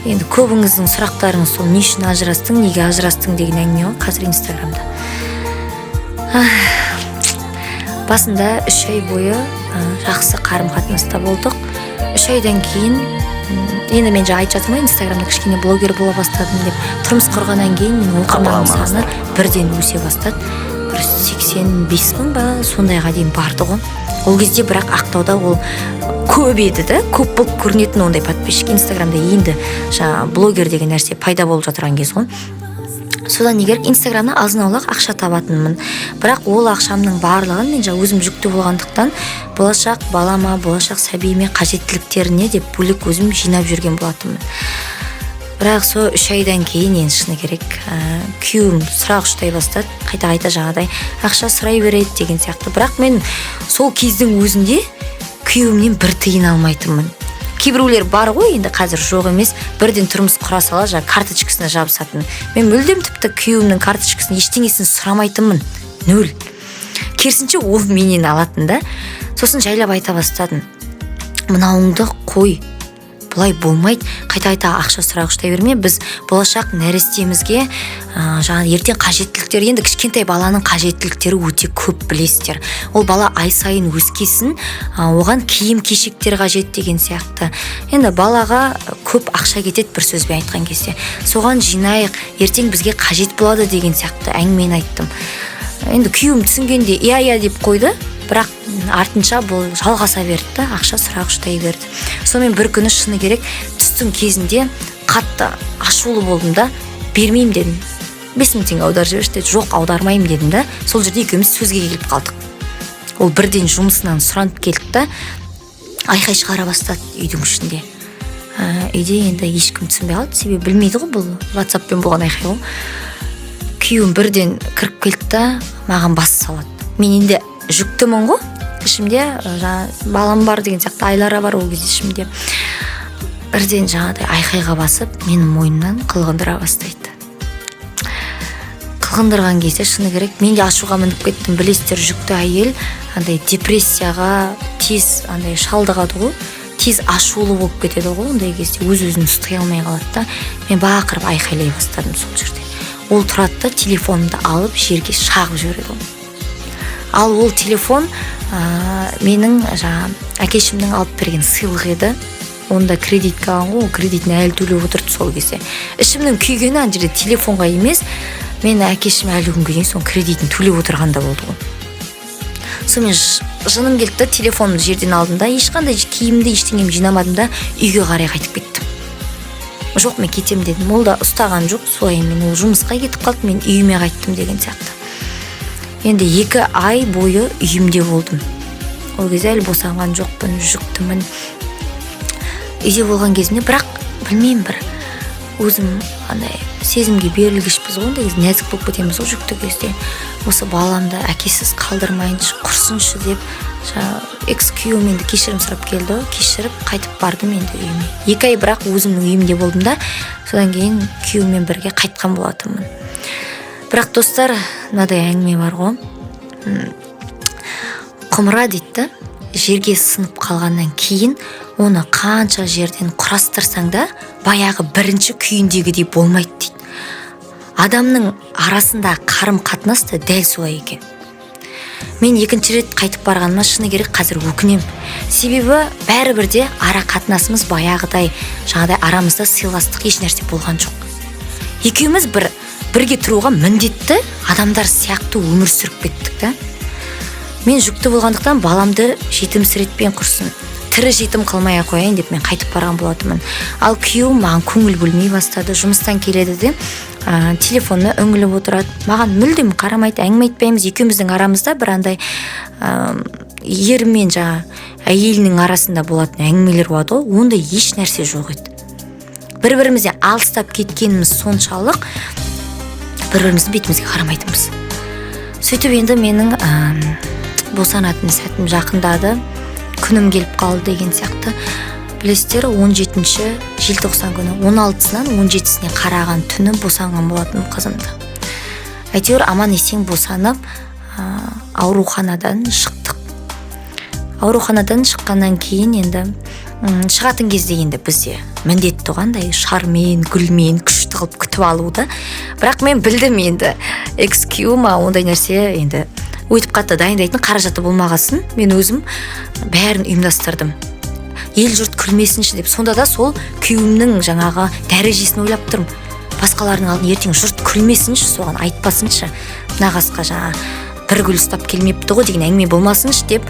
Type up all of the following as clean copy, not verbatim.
Енді көбіңіздің сұрақтарыңыз сол: не үшін ажырастың, неге ажырастың деген әңгіме ғой қазір Инстаграмда. Басында 3 ай бойы жақсы қарым қатынаста болдық. 3 айдан кейін енді мен жаңа айтып жатырмын ғой, Инстаграмда кішкене блогер бола бастадым деп. Тұрмыс құрғаннан кейін менің оқырманым саны бірден өсе бастады, бір 85 000 ба, сондайға дейін барды ғой ол кезде. Бірақ Ақтауда ол көп еді да, көп болып көрінетін ондай подписчик. Инстаграмда енді жаңағы блогер деген нәрсе пайда болып жатырған кез ғой. Содан не керек, Инстаграмнан азын аулақ ақша табатынмын. Бірақ ол ақшамның барлығын мен жаңа өзім жүкті болғандықтан, болашақ балама, болашақ сәбиіме қажеттіліктеріне деп бөлек өзім жинап жүрген болатынмын. Бірақ сол 3 айдан кейін енді, шыны керек, күйеуім сұрақ ұштай бастады, қайта қайта жаңағыдай ақша сұрай береді деген сияқты. Бірақ мен сол кездің өзінде күйеуімнен бір тиын алмайтынмын. Кейбіреулер бар ғой енді, қазір жоқ емес, бірден тұрмыс құра сала жаңағы карточкасына жабысатын. Мен мүлдем тіпті күйеуімнің карточкасын, ештеңесін сұрамайтынмын, нөл. Керісінше, ол менен алатын да. Сосын жайлап айта бастадым: мынауыңды қой, бұлай болмайды, қайта қайта ақша сұрағыштай берме. Біз болашақ нәрестемізге жаңағы ертең қажеттіліктер, енді кішкентай баланың қажеттіліктері өте көп, білесіздер. Ол бала ай сайын өскесін, оған киім кешектер қажет деген сияқты. Енді балаға көп ақша кетеді, бір сөзбен айтқан кезде. Соған жинайық, ертең бізге қажет болады деген сияқты әңгімені айттым. Енді күйеуім түсінгенде «иә, иә» деп қойды. Бірақ артынша бұл жалғаса берді да, ақша сұрағыштай берді. Сонымен бір күні, шыны керек, түстің кезінде қатты ашулы болдым да, «Бермеймін», – дедім. «5000 теңге аударып жіберші», – деді. «Жоқ, аудармаймын», – дедім да. Сол жерде екеуміз сөзге келіп қалдық. Ол бірден жұмысынан сұранып келді да, айқай шығара бастады үйдің ішінде. Үйде енді ешкім түсінбей қалды, себебі білмейді ғой, бұл Ватсаппен болған айқай ғой. Күйеуім бірден кіріп келді да, маған бас салады. Мен енді жүктімін ғой, ішімде жаңа балам бар деген сияқты, Айлара бар ол кезде ішімде. Бірден жаңағыдай айқайға басып, менің мойнымнан қылғындыра бастайды. Қылғындырған кезде, шыны керек, мен де ашуға мініп кеттім. Білесіздер, жүкті әйел андай депрессияға тез андай шалдығады ғой, тез ашулы болып кетеді ғой. Ондай кезде өз өзін ұстай алмай қалады да. Мен бақырып айқайлай бастадым сол жерде. Ол тұрады да, телефонымды алып жерге шағып жібереді ғой. Ал ол телефон менің жаңағы әке шешемнің алып берген сыйлығы еді. Оны да кредитке алған ғой, ол кредитін әлі төлеп отырды сол кезде. Ішімнің күйгені ана жерде телефонға емес, мен әке шешем әлі күнге дейін соның кредитін төлеп отырған да болды ғой. Сонымен жыным келді да, телефонымды жерден алдым да, ешқандай киімді, ештеңемді жинамадым да, үйге қарай қайтып кеттім. «Жоқ, мен кетемін», – дедім. Ол да ұстаған жоқ. Солай мен, ол жұмысқа кетіп қалды, мен үйіме қайттым деген сияқты. Енді 2 ай бойы үйімде болдым. Ол кезде әлі босанған жоқпын, жүктімін. Үйде болған кезімде, бірақ білмеймін, бір өзім андай сезімге берілгішпіз ғой, ондай кезде нәзік болып кетеміз ғой жүкті кезде. Осы баламды әкесіз қалдырмайыншы, құрсыншы деп, жаңағы экс күйеуім енді кешірім сұрап келді ғой, кешіріп, қайтып бардым енді үйіме. 2 ай бірақ өзімнің үйімде болдым да, содан кейін күйеуіммен бірге қайтқан болатынмын. Бірақ, достар, мынадай әңгіме бар ғой, құмыра дейді да, жерге сынып қалғаннан кейін оны қанша жерден құрастырсаң да, баяғы бірінші күйіндегідей болмайды дейді. Адамның арасында қарым қатынас та дәл солай екен. Мен екінші рет қайтып барғаныма, шыны керек, қазір өкінемін. Себебі бәрібір де ара қатынасымыз баяғыдай, жаңағыдай арамызда сыйластық, еш нәрсе болған жоқ. Екеуміз бір бірге тұруға міндетті адамдар сияқты өмір сүріп кеттік та. Мен жүкті болғандықтан, баламды жетімсіретпен, құрсын, тірі жетім қылмай ақ қояйын деп мен қайтып барған болатынмын. Ал күйеуім маған көңіл бөлмей бастады. Жұмыстан келеді де, телефонына үңіліп отырады, маған мүлдем қарамайды, әңгіме айтпаймыз. Екеуміздің арамызда бір андай ер мен жаңа әйелінің арасында болатын әңгімелер болады ғой, ондай еш нәрсе жоқ еді. Бір бірімізден алыстап кеткеніміз соншалық, бір біріміздің бетімізге қарамайтынбыз. Сөйтіп енді менің босанатын сәтім жақындады, күнім келіп қалды деген сияқты. Білесіздер, 17 желтоқсан күні, 16-сынан 17-сіне қараған түні босанған болатынмын қызымды. Әйтеуір аман есен босанып, ауруханадан шықтық. Ауруханадан шыққаннан кейін енді шығатын кезде енді бізде міндетті қандай шармен, гүлмен күшті қылып күтіп алуды. Бірақ мен білдім енді экс-күйеуім ондай нәрсе енді өйтіп қатты дайындайтын қаражаты болмағасын, мен өзім бәрін ұйымдастырдым. Ел жұрт күлмесінші деп. Сонда да сол күйеуімнің жаңағы дәрежесін ойлап тұрмын. Басқалардың алдын ертең жұрт күлмесінші, соған айтпасыншы, мына қасқа жаңа бір гүл ұстап келмепті ғой деген әңгіме болмасыншы деп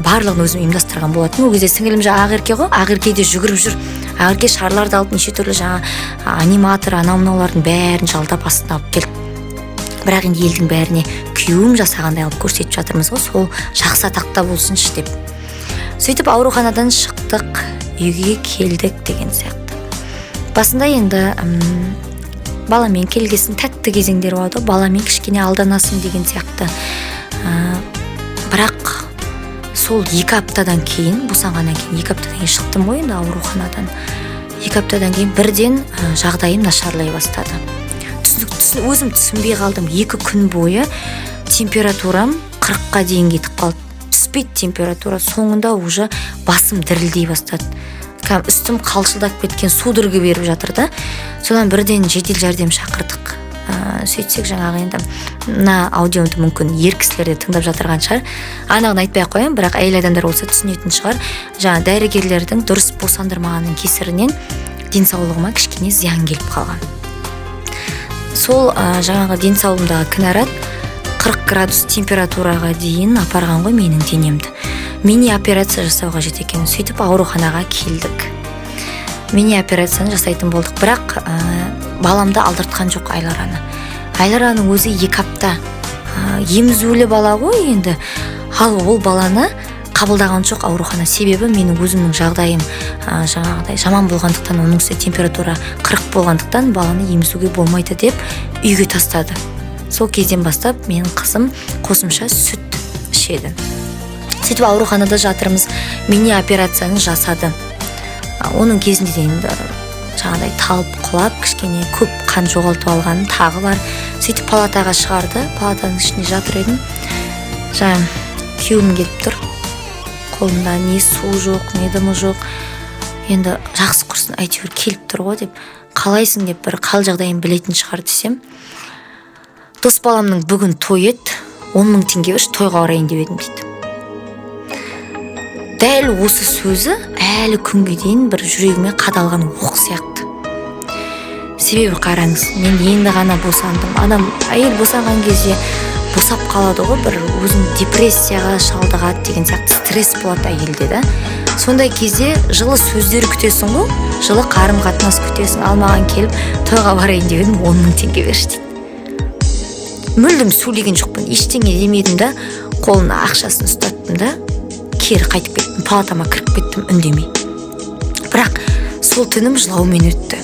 барлығын өзім ұйымдастырған болатынмын. Ол кезде сіңілім жаңа Ақерке ғой, Ақерке де жүгіріп жүр. Ақерке шарларды алып, неше түрлі жаңа аниматор, анау мынаулардың бәрін жалдап астына алып келді. Бірақ енді елдің бәріне күйеуім жасағандай алып көрсетіп жатырмыз ғой, сол жақсы атақта болсыншы деп. Сөйтіп ауруханадан шықтық, үйге келдік деген сияқты. Басында енді баламен келгесін тәтті кезеңдер болады, баламен кішкене алданасың деген сияқты. Бірақ сол 2 аптадан кейін, босанғаннан кейін 2 аптадан кейін шықтым ғой енді ауруханадан. 2 аптадан кейін бірден жағдайым нашарлай бастады. Өзім түсінбей қалдым. 2 күн бойы температурам 40-қа дейін кетіп қалды. Түспейді температура. Соңында уже басым дірілдей бастады. Кәдімгі үстім қалшылдап кеткен, судорога беріп жатыр да. Содан бірден жедел жәрдем шақырдық. Сөйтсек жаңағы енді мына аудионды мүмкін ер кісілер де тыңдап жатырған шығар, анығын айтпай ақ қояйын, бірақ әйел адамдар болса түсінетін шығар. Жаңа дәрігерлердің дұрыс босандырмағанның кесірінен денсаулығыма кішкене зиян келіп қалған. Сол жаңағы денсаулығымдағы кінәрат 40 градус температураға дейін апарған ғой менің денемді. Мини операция жасау қажет екен. Сөйтіп ауруханаға келдік. Мини операцияны жасайтын болдық. Бірақ баламды алдыртқан жоқ Айлараны. Айлараның өзі 2 апта емізулі бала ғой енді. Ал ол баланы қабылдаған жоқ аурухана. Себебі менің өзімнің жағдайым жаңағыдай жаман болғандықтан, оның үстіне температура 40 болғандықтан баланы емізуге болмайды деп үйге тастады. Сол кезден бастап менің қызым қосымша сүт ішеді. Сөйтіп ауруханада жатырмыз. Мини операцияны жасады. Оның кезінде де енді жаңағыдай талып құлап, кішкене көп қан жоғалтып алғаным тағы бар. Сөйтіп палатаға шығарды. Палатаның ішінде жатыр едім. Жаңа күйеуім келіп тұр. Қолында не су жоқ, не дымы жоқ. Енді жақсы құрсын, әйтеуір келіп тұр ғой деп, қалайсың деп бір қал жағдайын білетін шығар десем, дос баламның бүгін тойы еді, 10 000 теңге берші, тойға барайын деп едім дейді. Дәл осы сөзі әлі күнге дейін бір жүрегіме қадалған оқ сияқты. Себебі қараңыз, мен енді ғана босандым. Адам әйел босанған кезде босап қалады ғой, бір өзін депрессияға шалдығады деген сияқты стресс болады әйелде да. Сондай кезде жылы сөздер күтесің ғой, жылы қарым-қатынас күтесің. Ал маған келіп тойға барайын деп едім, 10 000 теңге берші дейді. Мүлдем сөйлеген жоқпын, ештеңе демедім да, қолына ақшасын ұстаттым да, кері қайтып кеттім, палатама кіріп кеттім үндемей. Бірақ сол түнім жылаумен өтті.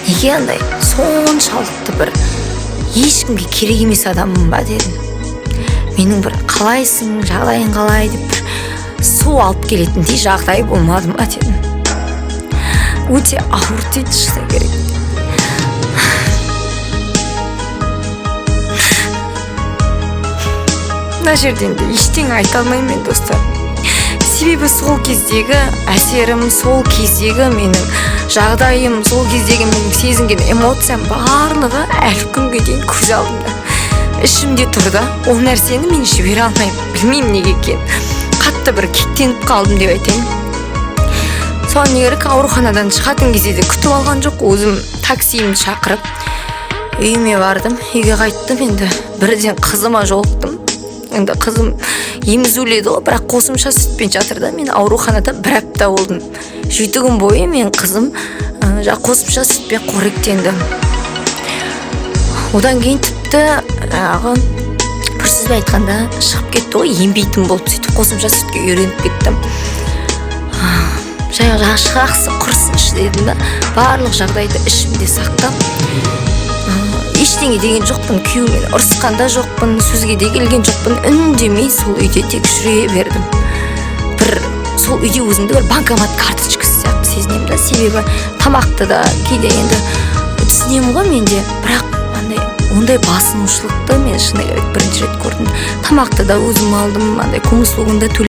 Неге андай соншалықты бір ешкімге керек емес адаммын ба дедім. Менің бір қалайсың, жағдайың қалай деп бір су алып келетіндей жағдай болмады ма дедім. Өте ауыр тиді шыны керек. Мына жерден де ештеңе айта алмаймын мен, достар. Себебі сол кездегі әсерім, сол кездегі менің жағдайым, сол кездегі менің сезінген эмоциям барлығы әлі күнге дейін көз алдымда, ішімде тұр да. Ол нәрсені мен жібере алмаймын, білмеймін неге екенін. Қатты бір кектеніп қалдым деп айтайын. Соған не керек, ауруханадан шығатын кезде де күтіп алған жоқ, өзім таксиімді шақырып үйіме бардым. Үйге қайттым, енді бірден қызыма жолықтым. Енді қызым емізулі еді ғой, бірақ қосымша сүтпен жатыр да. Мен ауруханада 1 апта болдым. 7 күн бойы мен қызым қосымша сүтпен қоректенді. Одан кейін тіпті жаңағы бір сөзбен айтқанда шығып кетті ғой, ембейтін болды. Сөйтіп қосымша сүтке үйреніп кеттім. Жақсы құрсыншы дедім да, барлық жағдайды ішімде сақтап, ештеңе деген жоқпын, күйеуіммен ұрысқан да жоқпын, сөзге де келген жоқпын, үндемей сол үйде тек жүре бердім. Бір сол үйде өзімді бір банкомат карточкасы сияқты сезінемін да, себебі тамақты да кейде енді түсінемін ғой мен де, бірақ ондай басынушылықты мен шыны керек бірінші рет көрдім. Тамақты да өзім алдым, андай комуслугын да төлеп